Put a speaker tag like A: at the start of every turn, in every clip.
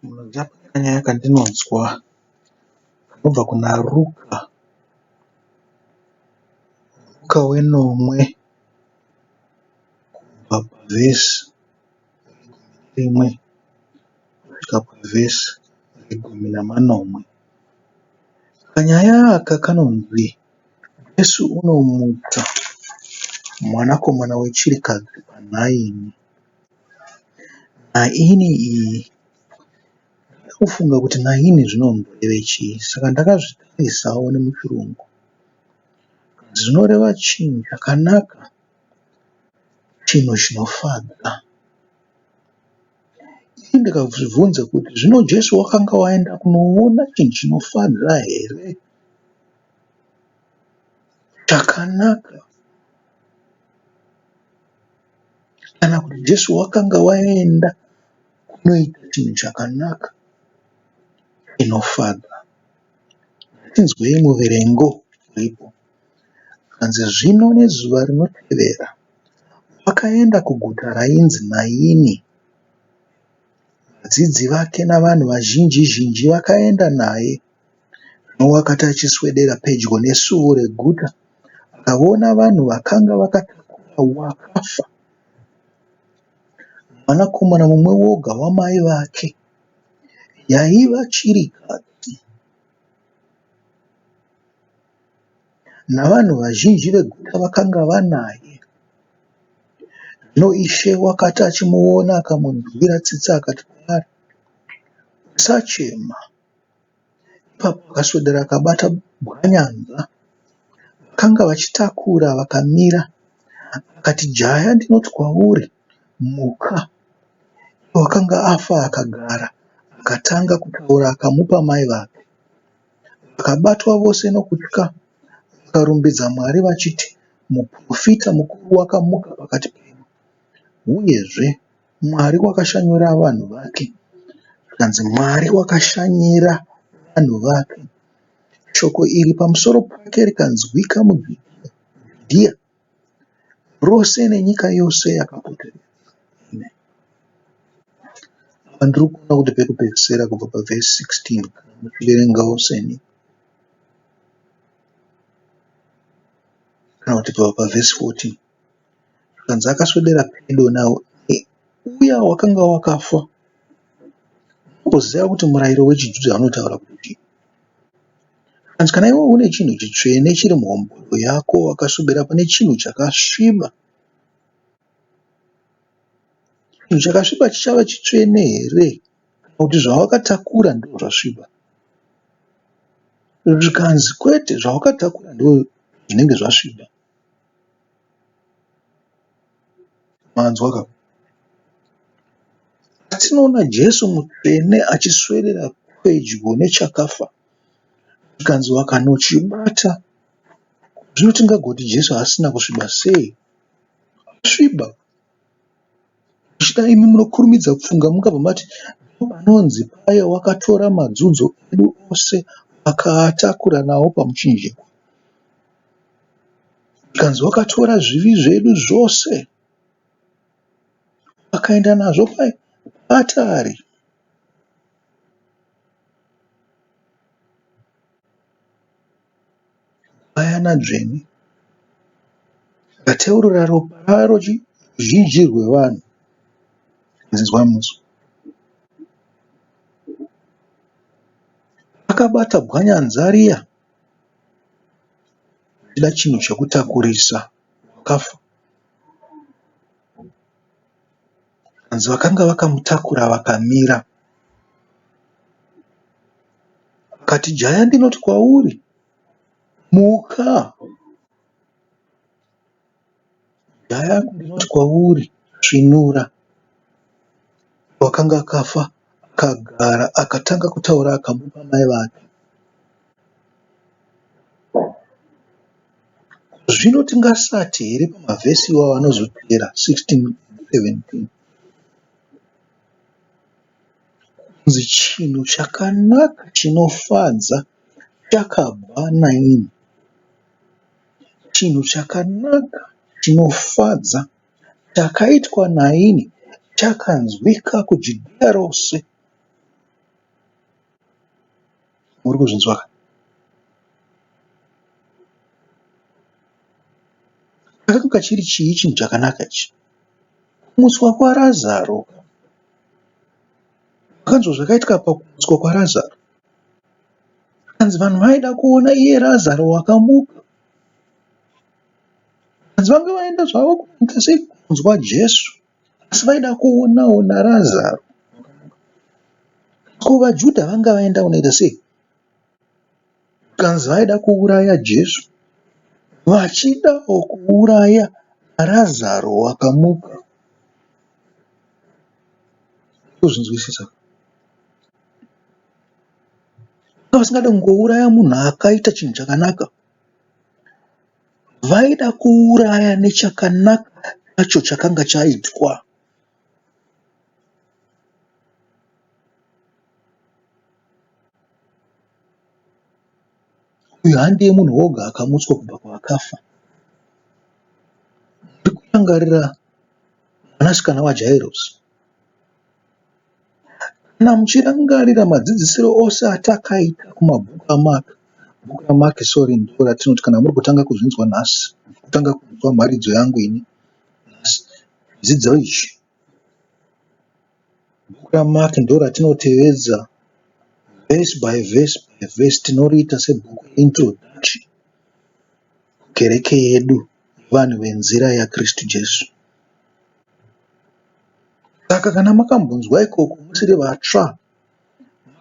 A: Munoziva pane kanyaya kandinonzwa kanobva kuna Ruka, Ruka wenomwe kubva pavhesi 11 kusvika pavhesi 16. Kanyaya aka kanonzi Jesu unomutsa mwanakomana wechirikadzi paNaini. Naini iyi ndinoda kufunga kuti Naini zvinomboreve chii saka ndakazvitarisawo nemuchirungu. Zvinoreva chinhu chakanaka, chinhu chinofadza. Ini ndikazvibvunza kuti zvino Jesu wakanga waenda kunoona chinhu chinofadza here? Chakanaka. Kana kuti Jesu wakanga waenda kunoita chinhu chakanaka chinofadza. Ngatinzwei muverengo uripo. Zvikanzi zvino nezuva rinotevera vakaenda kuguta rainzi Naini. Vadzidzi vake navanhu vazhinji zhinji vakaenda naye. Zvino wakati achiswedera pedyo nesuo reguta, akaona vanhu vakanga vakatakura wakafa, mwanakomana mumwe woga wamai vake, yaiva chirikadzi. Navanhu vazhinji veguta vakanga vanaye. Zvino Ishe wakati achimuona akamunzwira tsitsi akati kwaari, Usachema. Ipapo akaswedera akabata bwanyanza vakanga vachitakura vakamira. Akati, Jaya, ndinoti kwauri, muka. Iye wakanga afa akagara, akatanga kutaura akamupa mai vake. Vakabatwa vose nokutya, vakarumbidza Mwari vachiti, Muprofita mukuru wakamuka pakati pedu, uyezve Mwari wakashanyira vanhu vake. Zvikanzi Mwari wakashanyira vanhu vake. Shoko iri pamusoro pake rikanzwika muJudhiya rose nenyika yose yakapoteredza. Amen. Apa ndiri kuona kuti pekupedzisira kubva pavhesi 16 kana muchiverengawo seni kana kuti kubva pavhesi 14 zvikanzi akaswedera pedo nawo uya wakanga wakafa unoziva kuti murayiro wechiJudha unotaura kuti chii Zvikanzi kana iwe une chinhu chitsvene chiri muhombodo yako wakaswedera pane chinhu chakasviba, chinhu chakasviba chichava chitsvene here kana kuti zvawakatakura ndizvo zvasviba? Zvikanzi kwete, zvawakatakura ndizvo zvinenge zvasviba. Manzwa ka? Patinoona Jesu mutsvene achiswedera pedyo nechakafa, zvikanzi vakanochibata, zvino tingagoti Jesu asina kusviba sei? Asviba. Zvichida imi munokurumidza kufunga mungabva mati panonzi paye wakatora madzudzo edu ose akaatakura nawo pamuchinjikwa. Zvikanzi wakatora zvivi zvedu zvose akaenda nazvo paatari. Gwayana dzvene rakateurura ropa raro ruzhinji rwevanhu. Inzwai munzwe. Akabata gwanyanza riya achida chinhu chekutakurisa wakafa. Zvikanzi vakanga vakamutakura vakamira. Akati, Jaya ndinoti kwauri, muka! Jaya ndinoti kwauri, svinura. Wakanga akafa akagara akatanga kutaura akamupa mai vake. Zvino tingasati here pamavhesi iwawo anozotevera 16 17 kunzi chinhu chakanaka chinofadza chakabva naini? Chinhu chakanaka chinofadza chakaitwa naini chakanzwika kuJudhea rose. Muri kuzvinzwa ka? Chakanga chiri chii chinhu chakanaka ichi? Kumutswa kwaRazaro. Makanzwa zvakaitika pakumutswa kwaRazaro. Hanzi vanhu vaida kuona iye Razaro wakamuka. Hanzi vanga vaenda zvavo kunoita sei kunzwa Jesu asi vaida kuonawo naRazaro. Ko vaJudha vanga vaenda kunoita sei? Zvikanzi vaida kuuraya Jesu vachidawo kuuraya Razaro wakamuka. Kuzvinzwisisa. Vanga vasingade kungouraya munhu akaita chinhu chakanaka. Vaida kuuraya nechakanaka chacho chakanga chaitwa. Uyu handiye munhu woga akamutswa kubva kuvakafa. Ndiri kurangarira mwanasikana waJairosi. Kana muchirangarira madzidzisiro ose atakaita kumabhuku aMark, bhuku raMark sorry ndiro ratinoti kana muri kutanga kuzvinzwa nhasi, kutanga kunzwa mharidzo yangu ini nhasi, chidzidzo ichi, bhuku raMark ndiro ratinotevedza verse by verse by verse, tinoriita sebhuku reintroduction kukereke yedu yevanhu venzira yaKristu Jesu. Saka kana makambonzwa ikoko musiri vatsva,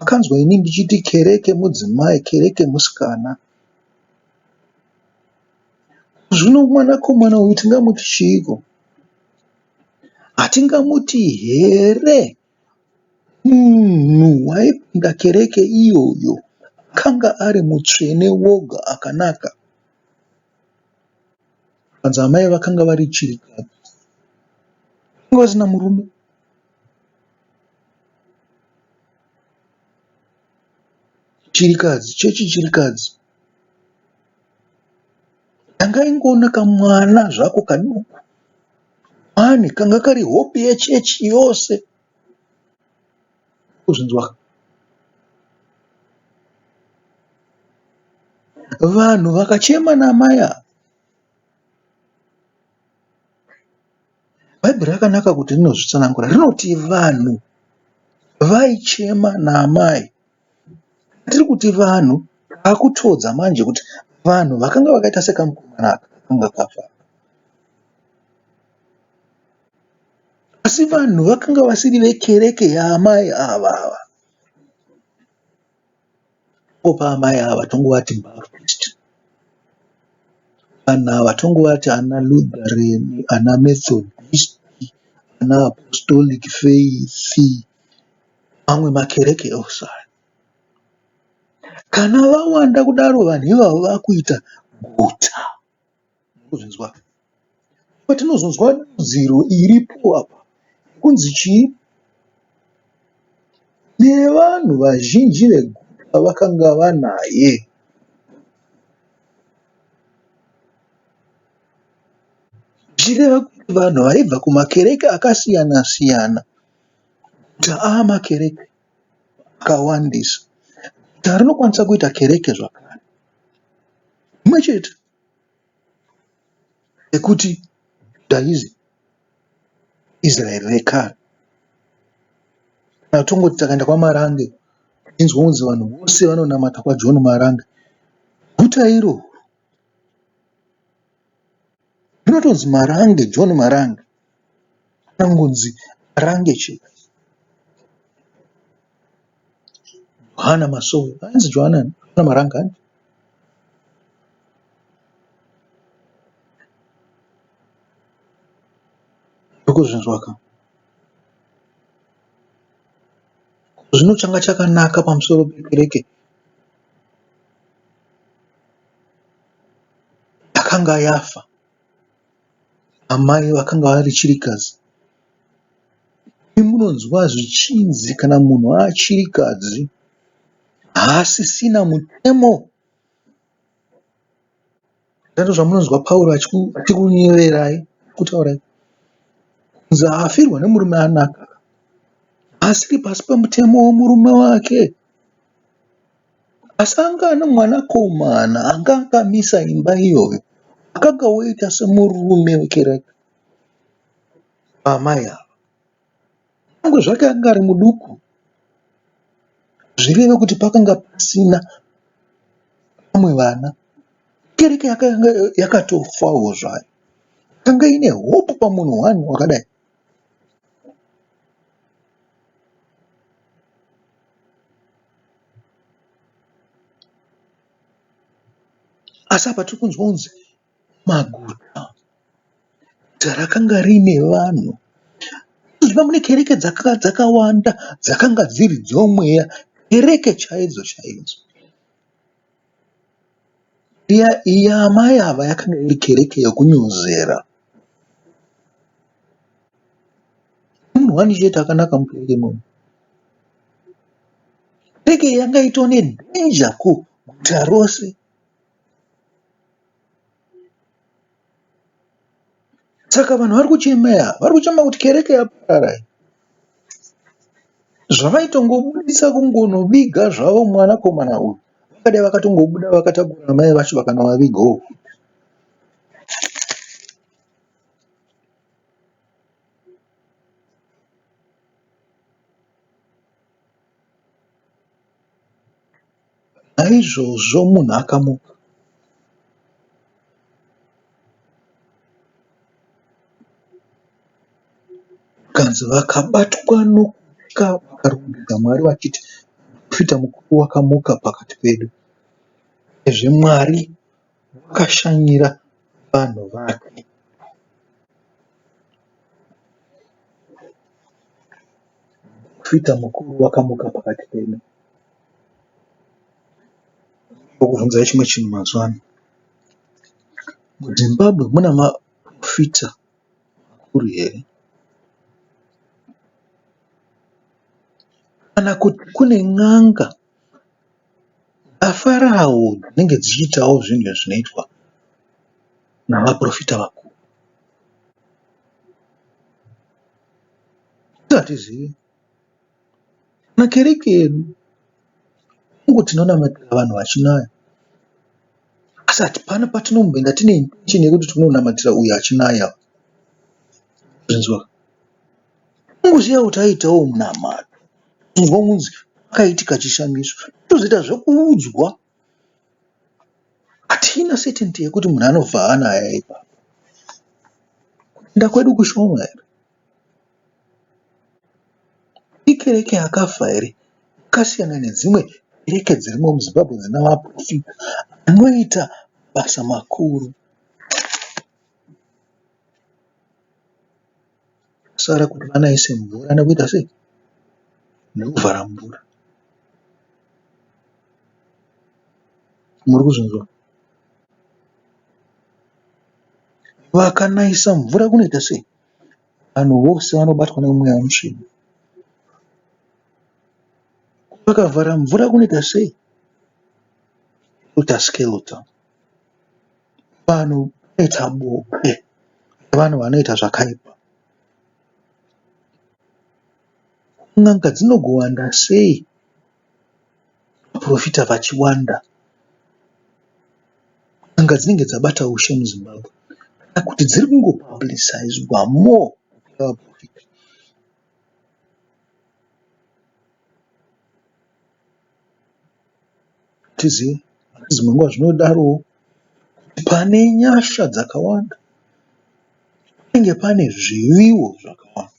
A: makanzwa ini ndichiti kereke mudzimai, kereke musikana. Zvino mwanakomana uyu tingamuti chiiko? Hatingamuti here munhu waipinda kereke iyoyo akanga ari mutsvene woga akanaka? Hanzi amai vakanga vari chirikadzi. Vakanga vasina murume. Chirikadzi, chechi chirikadzi. Yanga ingoona kamwana zvako kaduku. Mhani kanga kari hope yechechi yose. Kuzvinzwa. Vanhu vakachema naamai ava. Bhaibheri rakanaka kuti rinozvitsanangura. Rinoti vanhu vaichema naamai. Tiri kuti vanhu takutodza manje kuti vanhu vakanga vakaita sekamukomana aka kakanga kafa. Asi vanhu vakanga vasiri vekereke yaamai ava ava. Tongopa amai ava tongovati Baptist. Vanhu ava tongovati ana Lutheran, ana Methodist, ana Apostolic Faith, mamwe makereke ose aya. Kana vawanda kudaro vanhu ivavo vakuita guta. Murikuzvinzwa? Patinozonzwa dudziro iripo apa kunzi chii? Nevanhu vazhinji veguta vakanga vanaye. Zvichireva kuti vanhu vaibva kumakereke akasiyana siyana, guta aamakereke akawandisa. Guta rinokwanisa kuita kereke zvakare rimwe chete. Nekuti Judaism Israeri rekare. Kana tongoti takaenda kwaMarange tinzwa kunzi vanhu vose vanonamata kwaJohn Marange. Guta iroro rinotonzi Marange, John Marange. Anongonzi Marange chete. Johana Masowe, ainzi Johana Marange hanti? Urikuzvinzwa ka? Zvino changa chakanaka pamusoro pekereke yakanga yafa. Amai vakanga vari chirikadzi. Imi munonzwa zvichinzi kana munhu achirikadzi haasisina mutemo. Ndozvamunonzwa Pauro achikunyeverai, achikutaurai kunzi afirwa nemurume anaka asiri pasi pemutemo wemurume wake. Asi anga ane mwanakomana anga akamisa imba iyoyo akanga oita semurume wekereke waamai ava. Kunyangwe zvake anga ari muduku, hazvireve kuti pakanga pasina vamwe vana. Kereke yakanga yakatofawo zvayo. Yakanga ine hope pamunhu one wakadai. Asi apa tiri kunzwa kunzi maguta, guta rakanga riine vanhu. Zvino mune kereke dzakawanda dzakanga dziri dzomweya, kereke chaidzo chaidzo. Yaamai ava yakanga iri kereke yokunyozera. Munhu one chete akanaka mukereke imomo. Kereke iyi yanga itori nedhenja kuguta rose. Saka vanhu vari kuchema ava, vari kuchema kuti kereke yaparara iyi. Zvavaitongobudisa kungonoviga zvavo mwanakomana uyu, vangadai vakatongobuda vakatakura amai vacho vakanovavigawo. Naizvozvo munhu akamuka. Zvikanzi vakabatwa nokutya vakarumbidza Mwari vachiti, Muporofita mukuru wakamuka pakati pedu. Uyezve Mwari wakashanyira vanhu vake. Muporofita mukuru wakamuka pakati pedu. Ndokubvunzai chimwe chinhu mazuva ano. MuZimbabwe muna maporofita makuru here? Kana kuti kune n'anga dzaFarao dzinenge dzichiitawo zvinhu zvinoitwa navaporofita vakuru? Isu hatizivi. Makereke edu hongu tinonamatira vanhu vachinaya asi hapana patinomboenda tine intention yekuti tinonamatira uyu achinaya. Zvinzwa? Kungoziva kuti aitawo munamato kunzwa kunzi pakaitika chishamiso tozoita zvekuudzwa. Hatina certainty yekuti munhu anobva anaya ipapo. Kutenda kwedu kushoma here? Ikereke yakafa here yakasiyana nedzimwe kereke dzirimo muZimbabwe dzina vaporofita anoita mabasa makuru. Sara kuti vanaise mvura nekuita sei? Nekuvhara mvura. Muri kuzvinzwa? Vakanaisa mvura kunoita sei? Vanhu vose vanobatwa nemweya mutsvene. Vakavhara mvura kunoita sei? Kuita skelter. Vanhu vanoita bope revanhu vanoita zvakaipa. N'anga dzinogowanda sei vaporofita vachiwanda? N'anga dzinenge dzabata ushe muZimbabwe kana kuti dziri kungopublicizwa more kupfuura vaporofita. Hatizivi asi dzimwe nguva zvinodarowo kuti pane nyasha dzakawanda panenge pane zviviwo zvakawanda.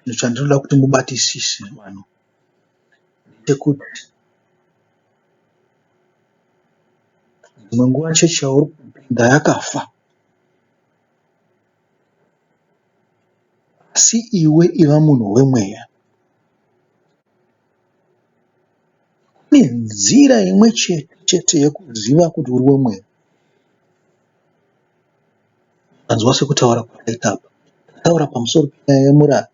A: Chinhu chandinoda kuti mubatisise vanhu ndechekuti dzimwe nguva chechi yauri kupinda yakafa asi iwe iva munhu wemweya. Kune nzira imwe chete chete yekuziva kuti uri wemweya. Manzwa sekutaura kwataita apa. Tataura pamusoro penyaya yemurayiro.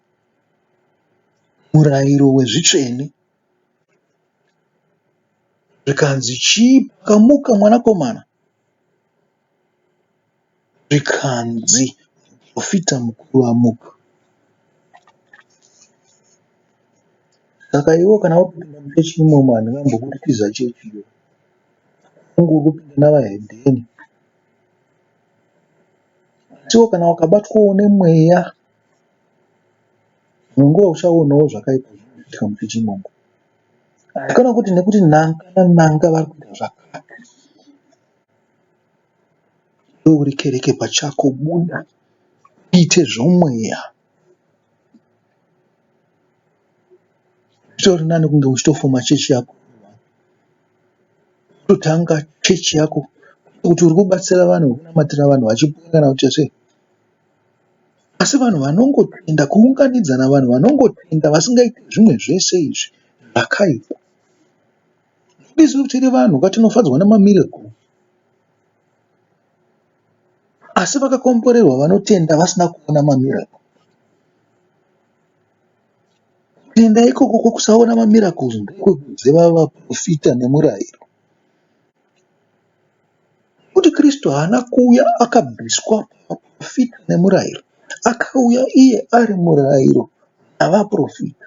A: Murayiro wezvitsvene. Zvikanzi chii pakamuka mwanakomana? Zvikanzi muporofita mukuru amuka. Saka iwe kana wapinda muchechi imomo handingambokuti tiza chechi iyoyo. Hongu uri kupinda navahedheni. Asiwo kana ukabatwawo nemweya dzimwe nguva uchaonawo zvakaipa zvinoitika muchechi imomo. Haikona kuti nekuti nanga nananga vari kuita zvakati. Iwe uri kereke pachako buda uite zvomweya. Zvitori nani kunge uchitofoma chechi yako. Kutotanga chechi yako kuti uri kubatsira vanhu uri kunamatira vanhu vachipora kana kuti sei. Asi vanhu vanongotenda kuunganidzana vanhu vanongotenda vasingaiti zvimwe zvese izvi zvakaipa. Isu tiri vanhu ka tinofadzwa nemamiracle. Asi vakakomborerwa vanotenda vasina kuona mamiracle. Kutenda ikoko kwekusaona mamiracles ndekwekuziva vaprofita nemurayiro. Nekuti Kristu haana kuuya akabviswa pavaprofita nemurayiro. Akauya iye ari murayiro navaprofita.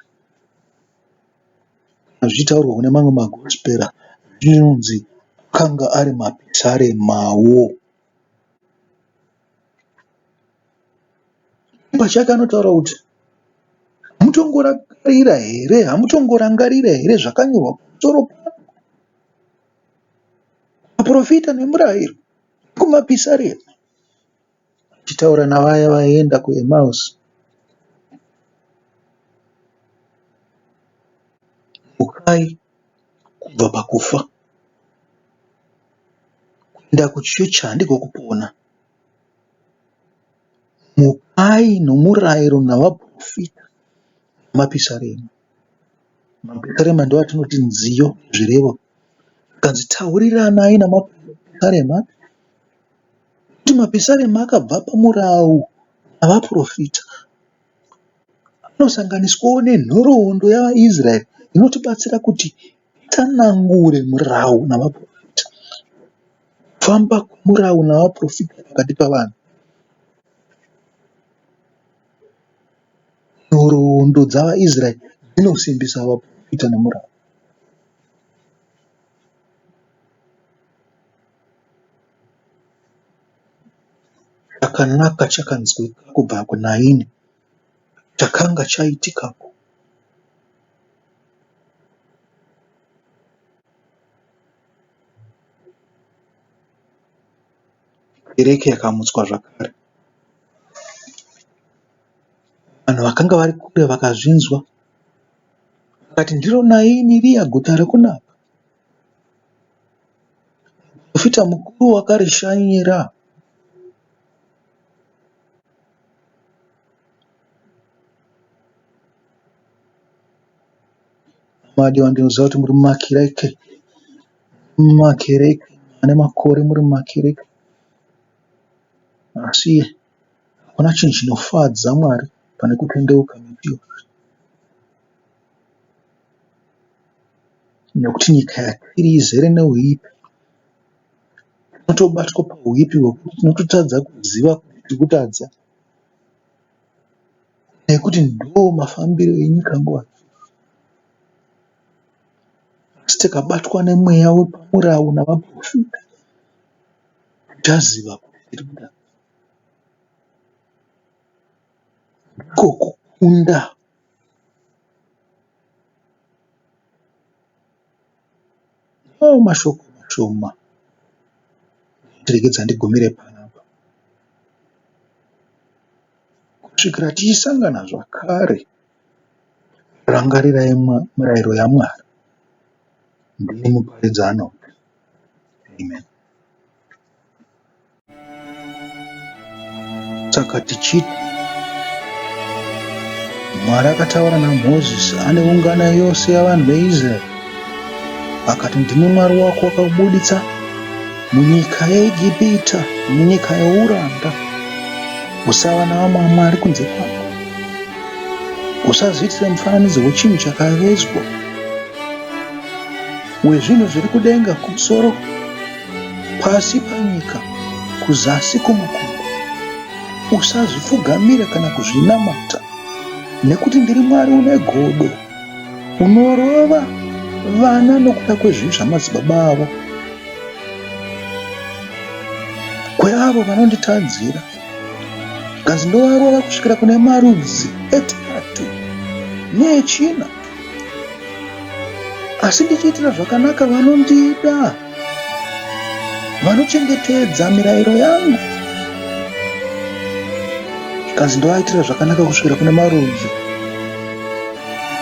A: Kana zvichitaurwa kune mamwe magospera zvinonzi akanga ari mapisaremawo. Pachake anotaura kuti hamutongorangarira here, hamutongorangarira here zvakanyorwa pamusoro pangu vaprofita nemurayiro kumapisarema achitaura navaya vaienda kuEmausi. Mukai kubva pakufa. Kuenda kuchechi handiko kupona. Mukai nomurayiro navaprofita namapisarema. Mapisarema ndiwo atinoti nziyo zvirevo. Zvikanzi tauriranai namapisarema nekuti mapisarema akabva pamurau navaprofita. Anosanganiswawo nenhoroondo yavaIsraeri inotibatsira kuti titsanangure murau navaprofita. Kufamba kwemurau navaprofita pakati pavanhu. Nhoroondo dzavaIsraeri dzinosimbisa vaprofita nemurau. Chakanaka chakanzwika kubva kuNaini chakanga chaitikako. Kereke yakamutswa zvakare. Vanhu vakanga vari kure vakazvinzwa vakati ndiro Naini riya guta rekunaka. Muporofita mukuru wakarishanyira. Vadiwa ndinoziva kuti muri mumakereke, mumakereke mane makore muri mumakereke asi hakuna chinhu chinofadza Mwari pane kutendeuka miti yose. Nekuti nyika yatiri izere nehuipi. Tinotobatwa pahuipi hwekuti tinototadza kuziva kuti tiri kutadza nekuti ndomafambiro enyika nguva dzose. Asi tikabatwa nemweya wepamurawu navaporofita tichaziva kuti tiri kutadza. Ndiko kukunda. Ndiwo mashoko mashoma regedza ndigumire panapa kusvikira tichisangana zvakare. Rangarirai mirayiro yaMwari. Ndini muparidzi anoti. Amen. Saka tichiti Mwari akataura naMozisi ane ungano yose yavanhu veIsraeri akati, Ndini Mwari wako wakakubuditsa munyika yeIgipita, munyika youranda. Usava navamwe vamwari kunze kwangu. Usazviitire mufananidzo wechinhu chakavezwa, wezvinhu zviri kudenga kumusoro, pasi panyika, kuzasi kumakungwa. Usazvipfugamira kana kuzvinamata, nekuti ndiri Mwari une godo, unorova vana nokuda kwezvivi zvamadzibaba avo, kweavo vanonditadzira. Zvikanzi ndovarova kusvikira kune marudzi etatu neechina, asi ndichiitira zvakanaka vanondida, vanochengetedza mirayiro yangu. Zvikanzi ndovaitira zvakanaka kusvikira kune marudzi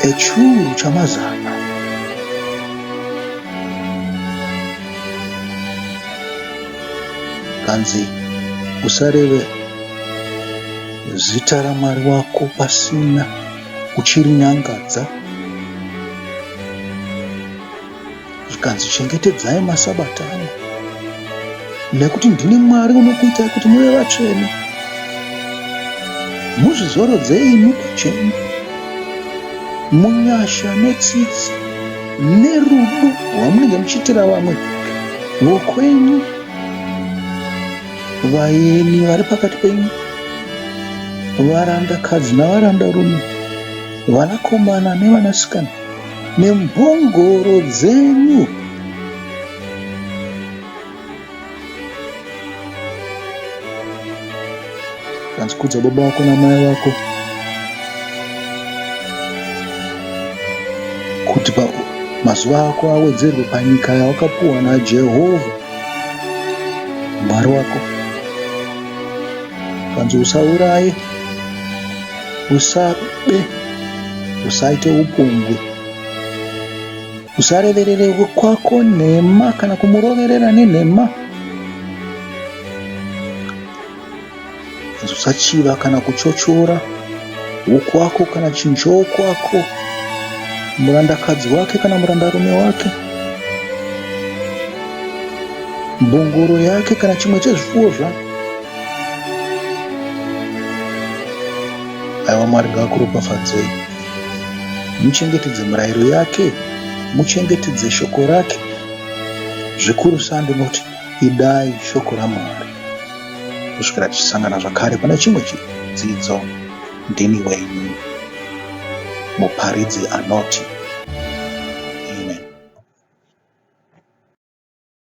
A: echiuru chamazana. Zvikanzi usareve zita raMwari wako pasina uchirinyangadza. Zvikanzi chengetedzai masabata angu nekuti ndini Mwari unokuitai kuti muve vatsvene. Muzvizorodze imi pachenyu munyasha netsitsi nerudo rwamunenge muchiitira vamwe vokwenyu, vaeni vari pakati penyu, varandakadzi navarandarume, vanakomana nevanasikana, nembongoro dzenyu. Kanzi kudza baba vako namai vako kuti mazuva ako awedzerwe panyika yawakapuwa naJehovha Mwari wako. Kanzi usauraye, usabe, usaite upombwe. Usareverere kwako nhema kana kumuroverera nenhema. Usachiva kana kuchochora wokwako kana chinhu chowokwako, murandakadzi wake kana murandarume wake, mbongoro yake kana chimwe chezvipfuwo zvake. Aiwa Mwari ngaakuropafadzei. Muchengetedze mirayiro yake, muchengetedze shoko rake. Zvikurusa ndinoti idai shoko raMwari. Kusvikira tichisangana zvakare pane chimwe chidzidzo, ndini wenyu muparidzi anoti.